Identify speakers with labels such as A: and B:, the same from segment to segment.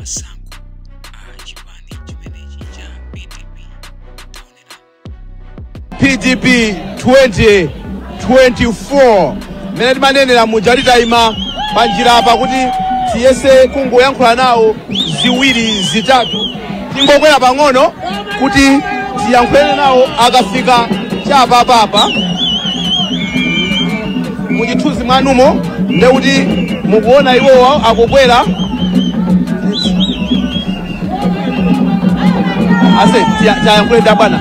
A: masankho a chipani chimenechi cha PDP. Taonera.
B: PDP 2024 mmene timanenera muja, titayima panjira apa kuti tiyese kungoyankhula nawo ziwiri zitatu, tingokwera pang'ono kuti tiyankhulane nawo akafika chapapapa. Muchithunzi mwanumo ndekuti mukuona iwowa akukwera. Ase tiyankhule ndi abwana.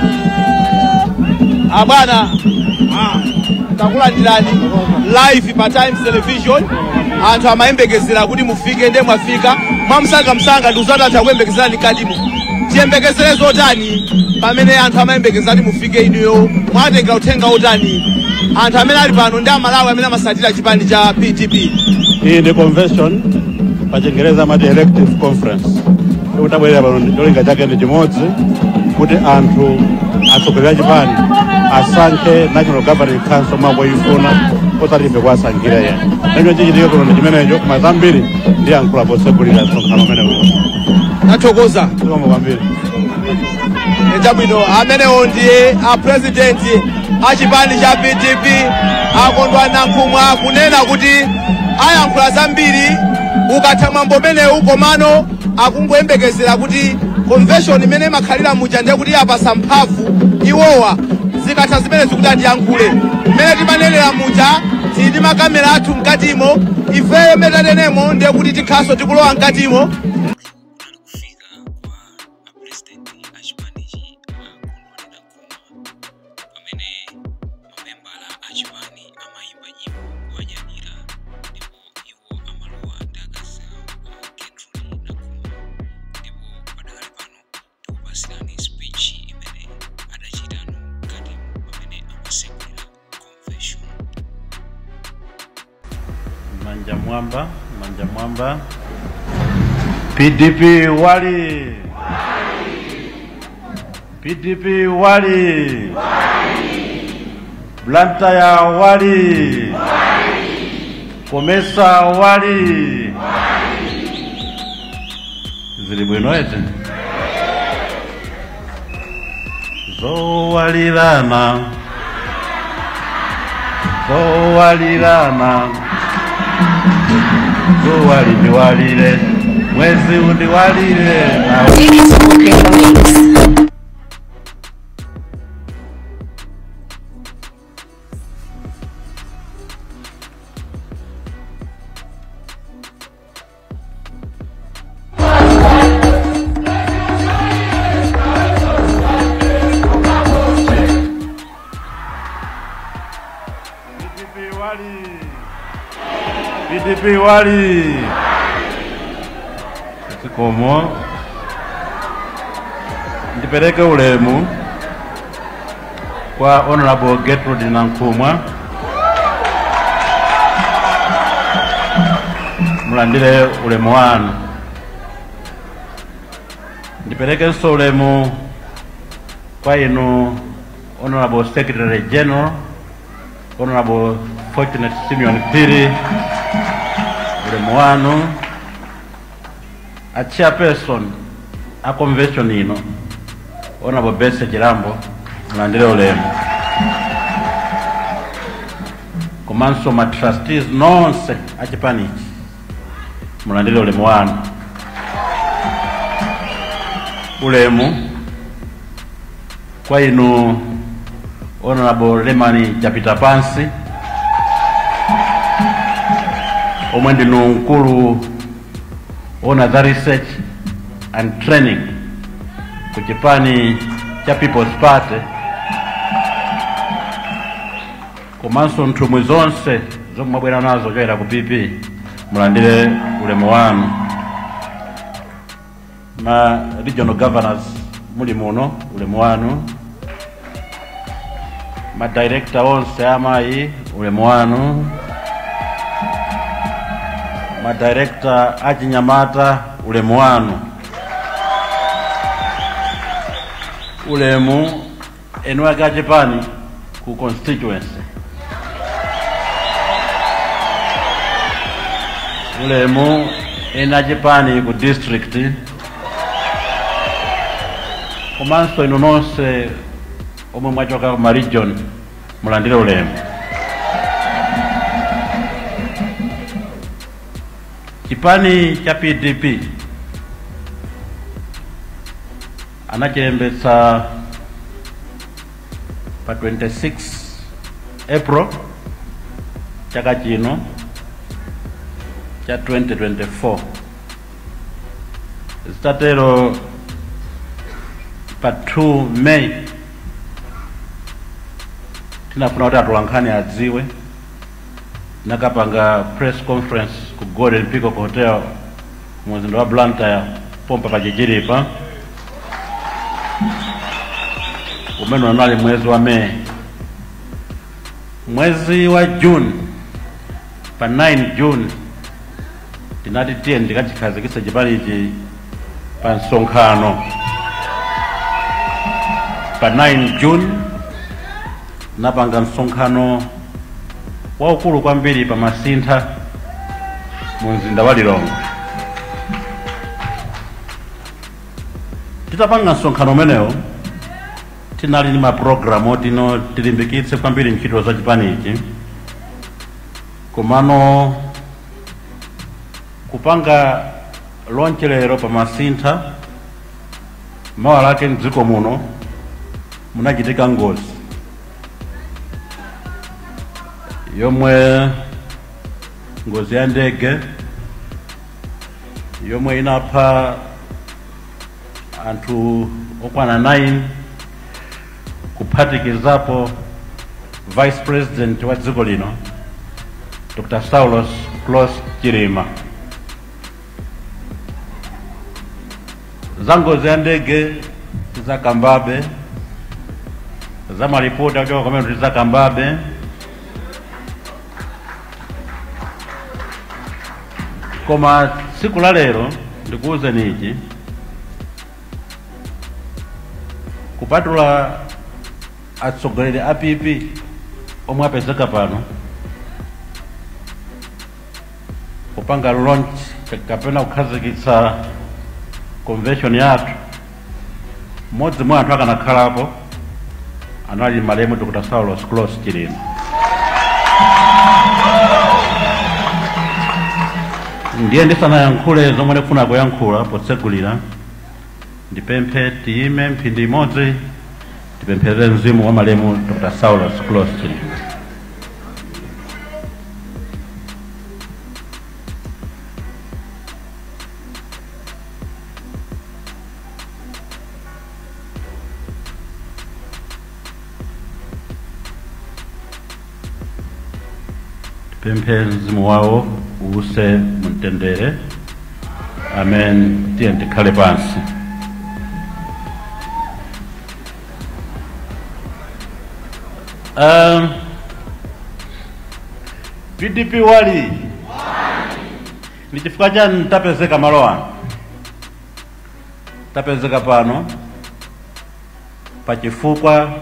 B: Abwana, takulandirani live pa Times Television. Anthu amayembekezera kuti mufike, nde mwafika mwamsangamsanga. Ndikuzati anthu akuyembekezerani kadimo, tiyembekezere zotani pamene anthu amayembekezera kuti mufike? Inuyo mwatenga uthenga otani anthu amene ali pano ndi Amalawi amene amasatira chipani cha PDP?
C: Iyi ndi convention, pa Chingereza amati elective conference. Ikutabwerera pano cholinga chake ndi chimodzi, kuti anthu atsogoleri a chipani asankhe National Governing Council mwakuifuna, osati ife kuwasankhira yena. Nacho chichitike kuno ndi chimenecho, koma zambiri ndiyankhula potsegulira msonkhano umenewu.
B: Tathokoza.
C: Zikomo kwambiri.
B: Chabwino, amenewo ndiye a president a chipani cha PDP, Akondwa Nankhumwa, kunena kuti ayankhula zambiri ukatha mwambo umenewu, komano akungoyembekezera kuti convention imene imakhalira muja ndiye kuti apasa mphamvu iwowa zikatha zimene zikuti atiyankhule. Mmene timanenera muja, tili ndi makamera athu mkatimo. Ifeyo mmene tatenemo ndiye kuti tikhaso tikulowa mkatimo.
A: Kunali kufika kwa apresidenti a chipanichi, Akondwani Nankhumwa, pamene mamembala a chipani amayimba nyimbo kuwanyadira, ndipo iwo amalowa ndi akazi awo a Gertrude Nankhumwa. Ndipo padakali pano tikupasirani speech imene adachitano mkatimo pamene amasegulira convention.
C: Manja mwamba, manja mwamba! PDP wali! PDP wali! Blantyre wali! Komesa wali! Zili bwino ete? Zowalirana, zowalirana, zuwa lindiwalire, mwezi undiwalire na
D: Ladies Mix.
C: PDP wali! PDP wali! Zikomo. Ndipereke ulemu kwa Honorable Gertrude Nankhumwa, mulandire ulemu wanu. Ndiperekenso ulemu kwa inu Honorable Secretary General, Honorable Fortunate Simeon Phiri, ulemu wanu. A chairperson a convention ino, Honorable Bese Chilambo, mulandire ulemu, komanso ma trustees nonse achipanichi, mulandire ulemu wanu. Ulemu kwa inu Honorable Lemani Chapita Pansi, omwe ndinu mkulu ona za research and training ku chipani cha People's Party, komanso nthumwi zonse zomwe mwabwera nazo kuchokera ku PP, mulandire ulemu wanu. Ma regional governors muli muno, ulemu wanu. Ma director onse amayi, ulemu wanu. Ma director achinyamata, ulemu wanu. Ulemu enu ake achipani ku constituency. Ulemu Ena chipani ku district, komanso inu nonse omwe mwachoka ku region, mulandire ulemu. Chipani cha PDP anachilembetsa pa 26 April chaka chino cha 2024. Zitatero, pa 2 May tinafuna kuti atolankhani adziwe, nakapanga press conference ku Golden Peacock Hotel muzinda wa Blantyre, pompa pachichiripa. Umene unali mwezi wa May. Mwezi wa June, pa 9 June, tinati tiye ndikachikhazikitsa chipanichi pa msonkhano. Pa 9 June napanga msonkhano waukulu kwambiri pa Masintha mu mzinda wa Lilongwe. Titapanga msonkhano umenewo, tinali ndi mapulogalamu otino tilimbikitse kwambiri ntchito za chipanichi. Komano kupanga launch lero pa Masintha, mawa lake mdziko muno munachitika ngozi yomwe, ngozi ya ndege yomwe inapha anthu okwana 9, kuphatikizapo Vice President wa dziko lino, Dr. Saulos Klaus Chilima. Za ngozi ya ndege tizakambabe, za malipoti akuchoka kumene tizakambabe, koma tsiku la lero ndikuwuzeni ichi: kupatula atsogoleri a PP omwe apezeka pano, kupanga launch kapena kukhazikitsa convention yathu, mmodzi mwa anthu akanakhalapo anali malemu Dr. Saulos Klaus Chilima. Ndiye ndisanayankhule zomwe ndikufuna kuyankhula potsegulira, ndipemphe tiyime mphindi imodzi, tipempherere mzimu wa malemu Dr. Saulos Klaus Chilima. Tipemphe mzimu wawo uwuse mumtendere. Amen. Tiye tikhale pansi. PDP wali ni chifukwa chani tapezeka malo ano? Tapezeka pano pachifukwa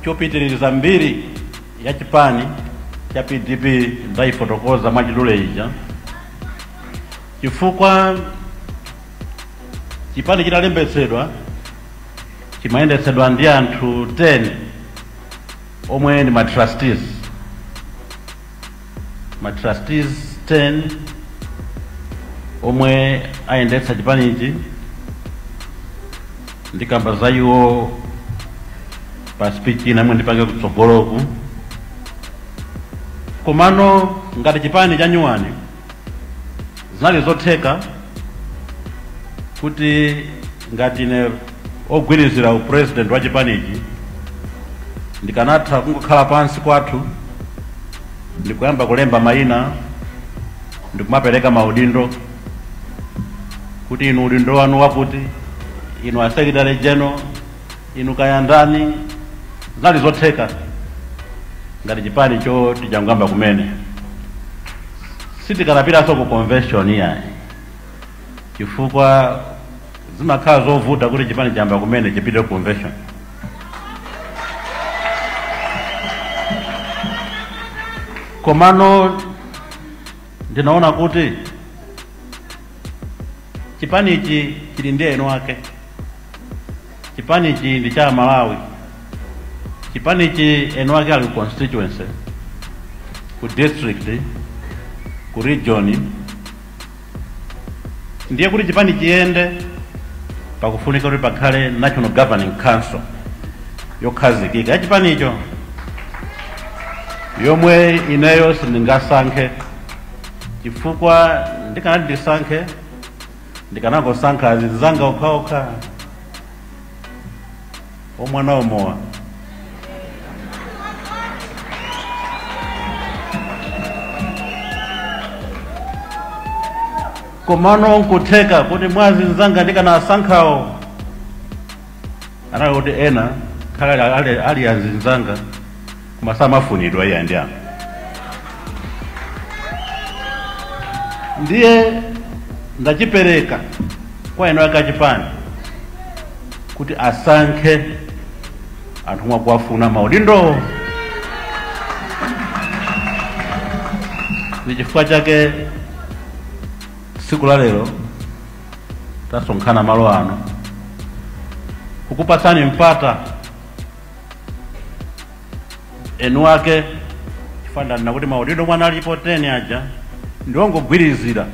C: chopitiriza mbiri ya chipani cha PDP ndaifotokoza mwachidule ija, chifukwa chipani chitalembetsedwa chimayendetsedwa ndi anthu 10 omwe ndi ma trustees, ma trustees 10 omwe ayendetsa chipanichi. Ndikamba za iwo pa speech ina imwe ndipange kutsogoloku. Komano ngati chipani cha nyuwani, zinali zotheka kuti ngati ine ogwirizira upresident wa chipanichi ndikanatha kungokhala pansi kwathu ndikuyamba kulemba mayina, ndikumapereka maudindo kuti inu udindo wanu wakuti, inu a secretary general, inu kayandani. Zinali zotheka ngati chipani cho tichangamba kumene. Sitikanapitanso ku convention iyayi, chifukwa zimakhala zovuta kuti chipani chamba kumene chipite ku convention. Komano ndinaona kuti Chipanichi chili ndi eni ake. Chipanichi ndi cha Malawi. Chipanichi eni ake ali ku constituency, ku district, ku region. Ndiye kuti chipani chiyende pakufunika kuti pakhale National Governing Council yokhazikika ya chipanicho, yomwe ineyo sindingasankhe, chifukwa ndikanati ndisankhe ndikanangosankha azinzanga okhaokha omwana omowa. Komano nkutheka kuti mwazinzanga ndikanasankhawo anali kuti ena khala ali azinzanga koma samafunidwa iye ndi anthu. Ndiye ndachipereka kwa eni ake achipani kuti asankhe anthu mwakuwafuna maudindo. Ndi chifukwa chake tsiku la lero tasonkhana malo ano kukupatsani mpata eni ake, chifukwa kuti maudindo mwana alipo 10 aja ndiwongogwirizira,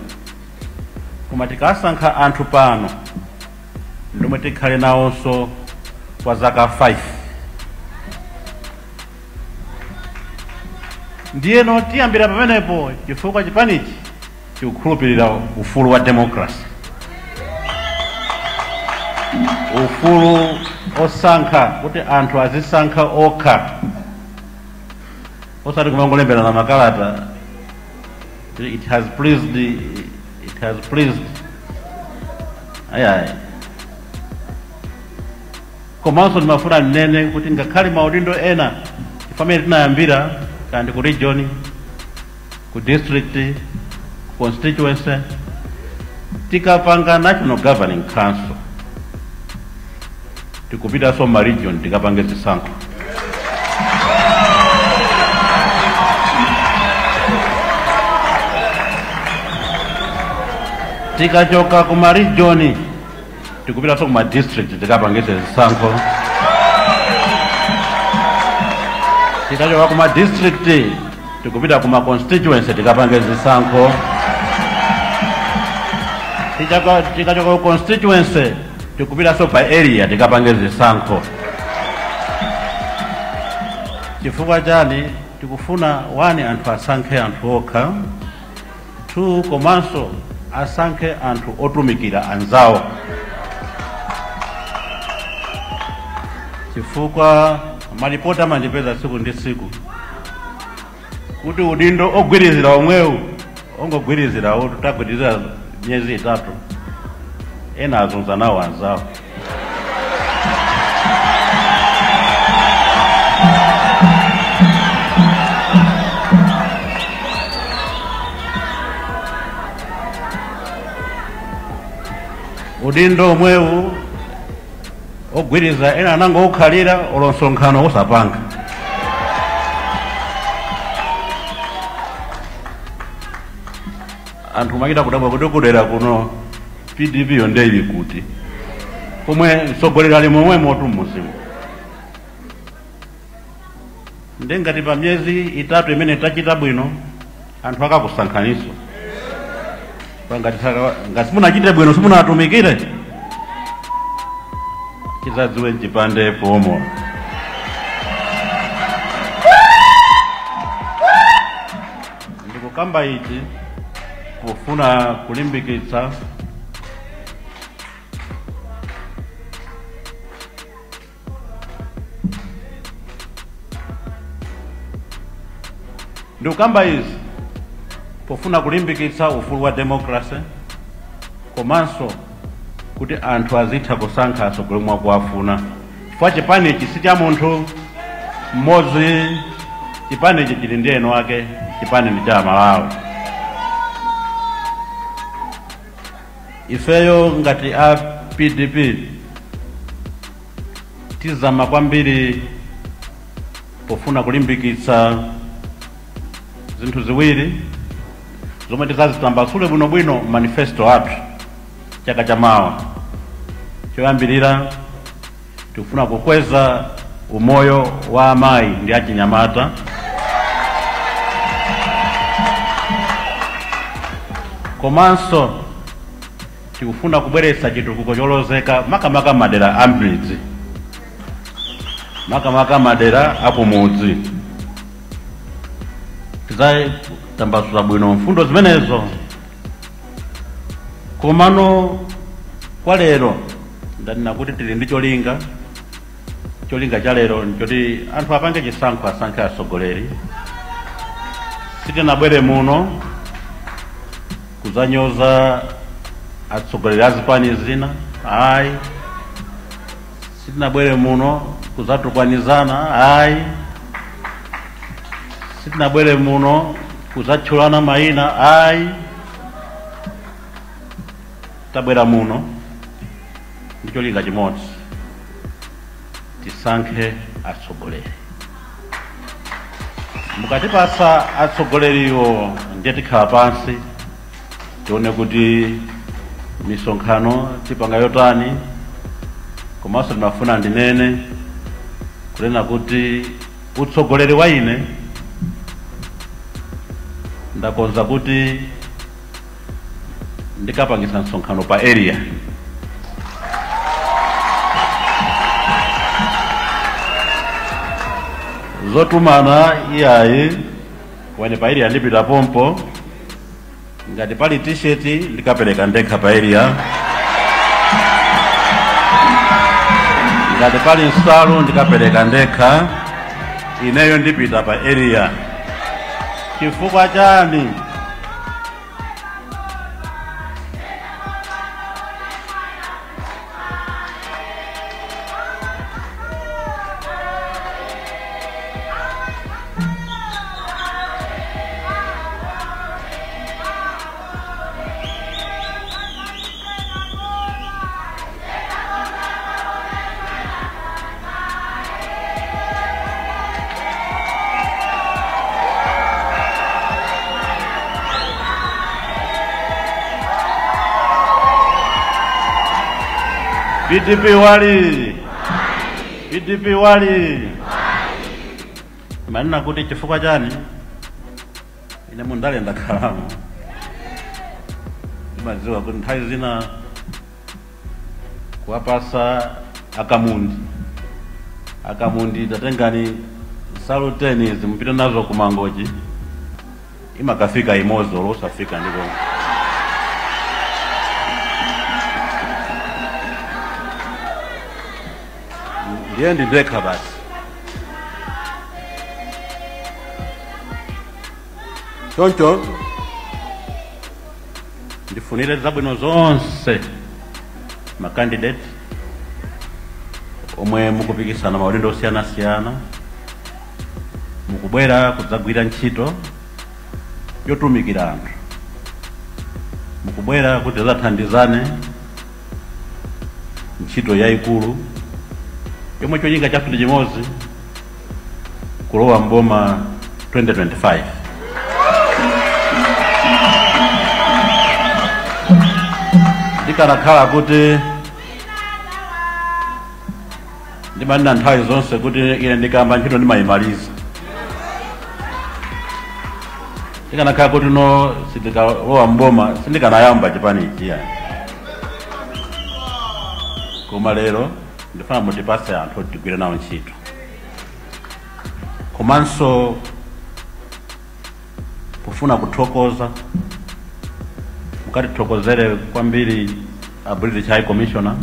C: koma tikasankha anthu pano ndomwe tikhale nawonso kwa zaka 5. Ndiyeno tiyambira pamenepo, chifukwa chipanichi chikukhulupirira ufulu wa democracy, ufulu osankha, kuti anthu azisankha okha, osati kumangolemberana makalata. It has pleased, it has pleased. Ayayi. Komanso ndimafuna ndinene kuti ngakhale maudindo ena pamene tinayambira kandi ku region, ku district, ku constituency, tikapanga National Governing Council tikupitanso ma region tikapange zisankho. Tikachoka ku ma region tikupitanso ku ma district tikapange zisankho. Tikachoka ku ma district tikupita ku ma constituency tikapange zisankho. Tikachoka ku constituency tikupitanso pa area tikapange zisankho. Chifukwa chani? Tikufuna 1 anthu asankhe anthu okha, 2 komanso asankhe anthu otumikira anzawo, chifukwa malipoti amandipeza tsiku ndi tsiku kuti udindo ogwirizira omwewu ongogwirizira tagwirizira miyezi 3 ena azunza nawo anzawo. Udindo omwewu ogwiriza ena anango ukhalira olonsonkhano osapanga. Anthu machita kudabwa kuti kudera kuno PDP yonde ili kuti, pomwe mtsogoleri ali momwemo tu mmuzimu. Ndengati pa miyezi 3 imene tachita bwino anthu akakusankhaniso, ngati simunachite bwino simunatumikire chizadziwe mchipande pomo. Ndikukamba ichi pofuna kulimbikitsa ndikukamba izi pofuna kulimbikitsa ufulu wa democracy, komanso kuti anthu azitha kusankha atsogoleri mwakuwafuna, chifukwa chipanichi si cha munthu mmodzi. Chipanichi chili ndi eni ake, chipani ndi cha Malawi. Ifeyo ngati a PDP tizama kwambiri pofuna kulimbikitsa zinthu ziwiri zomwe tizazitambasule bwinobwino manifesto athu. Chaka chamawa choyambirira tikufuna kukweza umoyo wa amayi ndi achinyamata. Komanso tikufuna kubweretsa chitukuko cholozeka makamaka madera am'midzi, makamaka madera akumudzi. Tidzatambasula bwino mfundo zimenezo. Komano kwa lero ndanena kuti tili ndi cholinga. Cholinga cha lero nchoti anthu apange chisankho, asankhe atsogoleri. Sitinabwere muno kuzanyoza atsogoleri azipani zina, ayi. Sitinabwere muno kuzatukwanizana, ayi. Sitinabwere muno kuzatchulana mayina, ayi. Tabwera muno ndi cholinga chimodzi, tisankhe atsogoleri. Mukatipasa atsogoleriwo ndiye tikhala pansi tione kuti misonkhano tipanga yotani. Komanso ndimafuna ndinene kunena kuti utsogoleri wa ine ndakonza kuti ndikapangisa msonkhano pa area. Zotumana iyayi, wene pa area ndipita pompo. Ngati pali t-shirt ndikapereka ndekha pa area, ngati pali nsalu ndikapereka ndekha. Ineyo ndipita pa area. Chifukwa chani? PDP wali, PDP wali. Manena kuti chifukwa chani ine mundale ndakhalamo, ndimadziwa kuti nthawi zina kuwapasa akamundi, akamundi tatengani nsalu 10 izi mupite nazo kumangochi, imakafika imodzi olo usafika ndiko. Ndiye ndindekha basi. Choncho ndifunire zabwino zonse makandidate omwe mukupikisana maudindo osiyanasiyana, mukubwera kudzagwira ntchito yotumikira anthu, mukubwera kuti tidzathandizane ntchito yayikulu yomwe cholinga chathu ndi chimodzi, kulowa mboma 2025. Ndikanakhala kuti ndimanena nthawi zonse kuti ine ndikamba ntchito ndimayimaliza, ndikanakhala kuti no sindikalowa mboma sindikanayamba chipani ichi yani. Koma lero ndifuna mutipase anthu oti tigwire nawo ntchito. Komanso kufuna kuthokoza, mukatithokozere kwambiri a British High Commissioner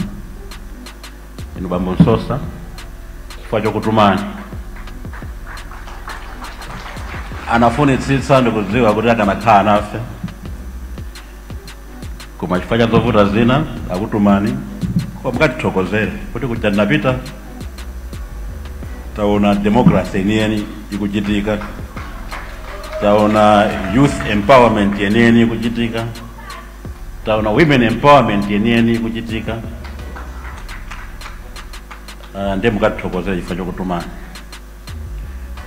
C: inu Bambo Msosa chifukwa chokutumani. Anafunitsitsa ndikudziwa kuti akanakhala nafe, koma chifukwa cha zovuta zina akutumani. Koma mukatithokozere kuti kuja ndinapita taona democracy yeniyeni ikuchitika, taona youth empowerment yeniyeni ikuchitika, taona women empowerment yeniyeni ikuchitika. Ndiye mukatithokozere chifukwa chokutumani.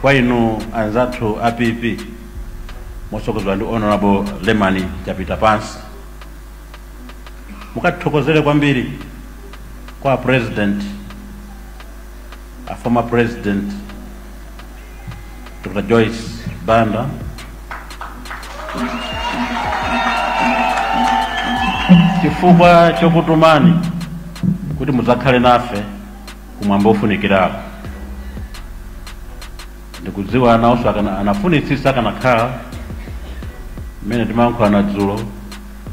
C: Kwa inu anzathu a PP motsogozedwa ndi Honorable Lemani Chapita Pansi, Mukatithokozere kwambiri kwa president, a former president Dr. Joyce Banda, chifukwa chokutumani kuti mudzakhale nafe kumwamba ofunikirako. Ndikudziwa anawonso anafunitsitsa akanakhala mmene timayankhulana dzulo,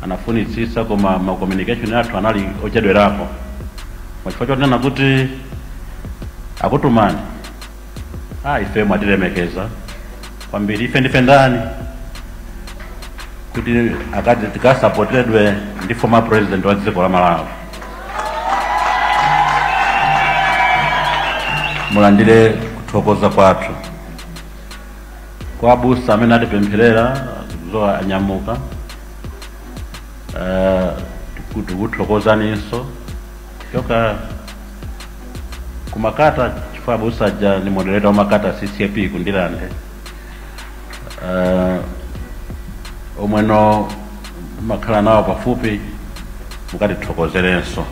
C: anafunitsitsa koma ma communication athu anali ochedwerapo. Mwachifukwa chotinena kuti akutumani, ife mwatilemekeza kwambiri. Ife ndife ndani kuti akati tikasapotedwe ndi former president wa dziko la Malawi? Mulandire kuthokoza kwathu kwa abusa amene atipempherera zowa anyamuka, kuti kuthokozaninso choka kumakata, chifukwa abusa aja ni moderator wa Makata CCAP kundilande, omweno makhala nawo pafupi, mukatithokozerenso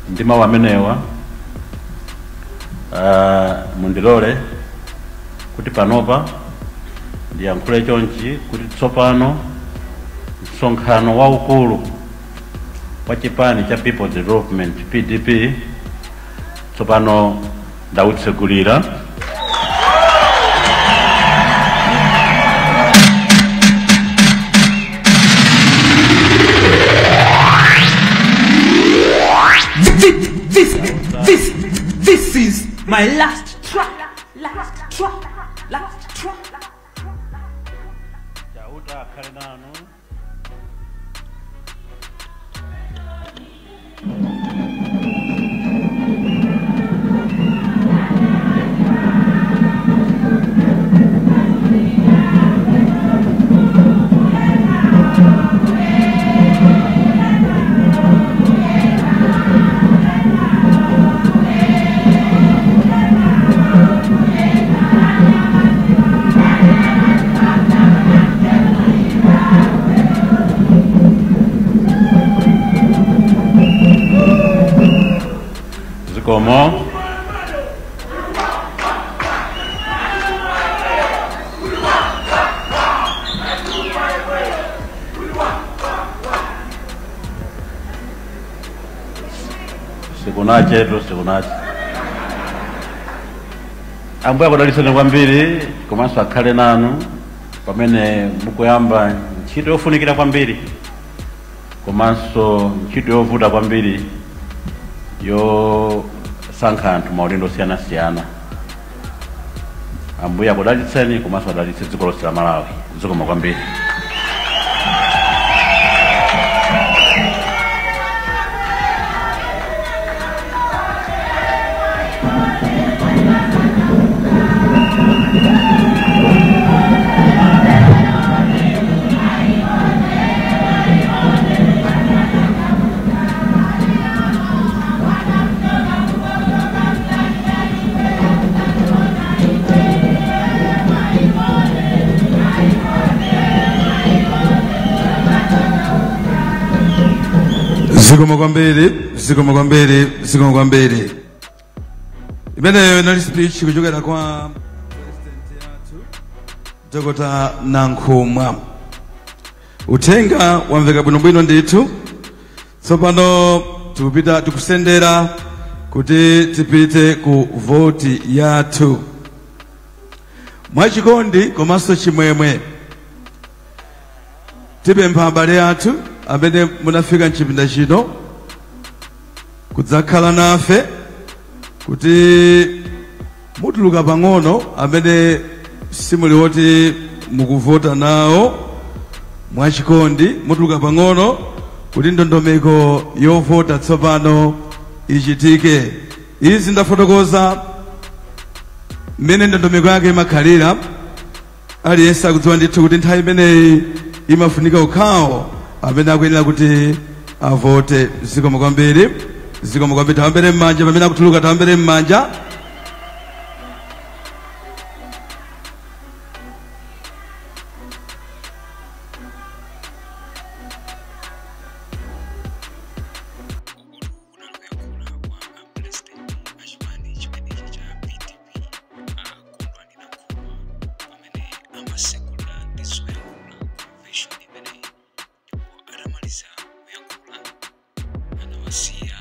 C: ndi mawu amenewa. Mundilole kuti panopa ndiyankhule chonchi kuti tsopano msonkhano waukulu wa chipani cha People's Development PDP tsopano ndautsegulira.
E: This is my last track, last track, last track.
C: Chauta akhale nanu. Zikomo. Sikunache tu, sikunache. Ambuye akudalitseni kwambiri komanso akhale nanu pamene mukuyamba ntchito yofunikira kwambiri komanso ntchito yovuta kwambiri yosankha anthu maudindo osiyanasiyana. Ambuye akudalitseni komanso adalitse dziko lonse la Malawi. Zikomo kwambiri.
F: Zikomo kwambiri, zikomo kwambiri, zikomo kwambiri. Imeneyo inali speech kuchokera kwa president yathu Dr. Nankhumwa. Uthenga wamveka bwinobwino ndithu. Tsopano tikupita, tikusendera kuti tipite ku voti yathu mwachikondi komanso chimwemwe. Tipempha abale athu amene munafika mchipinda chino kudzakhala nafe kuti mutuluka pang'ono amene simuli woti mukuvota nawo, mwachikondi mutuluka pang'ono kuti ndondomeko yovota tsopano ichitike. Izi ndafotokoza mmene ndondomeko yake imakhalira. Aliyense akudziwa ndithu kuti nthawi imeneyi imafunika ukhawo amene akuyenera kuti avote. Zikomo kwambiri, zikomo kwambiri. Tawambere m'manja pamene akutuluka, tawambere m'manja.
A: Wasiya.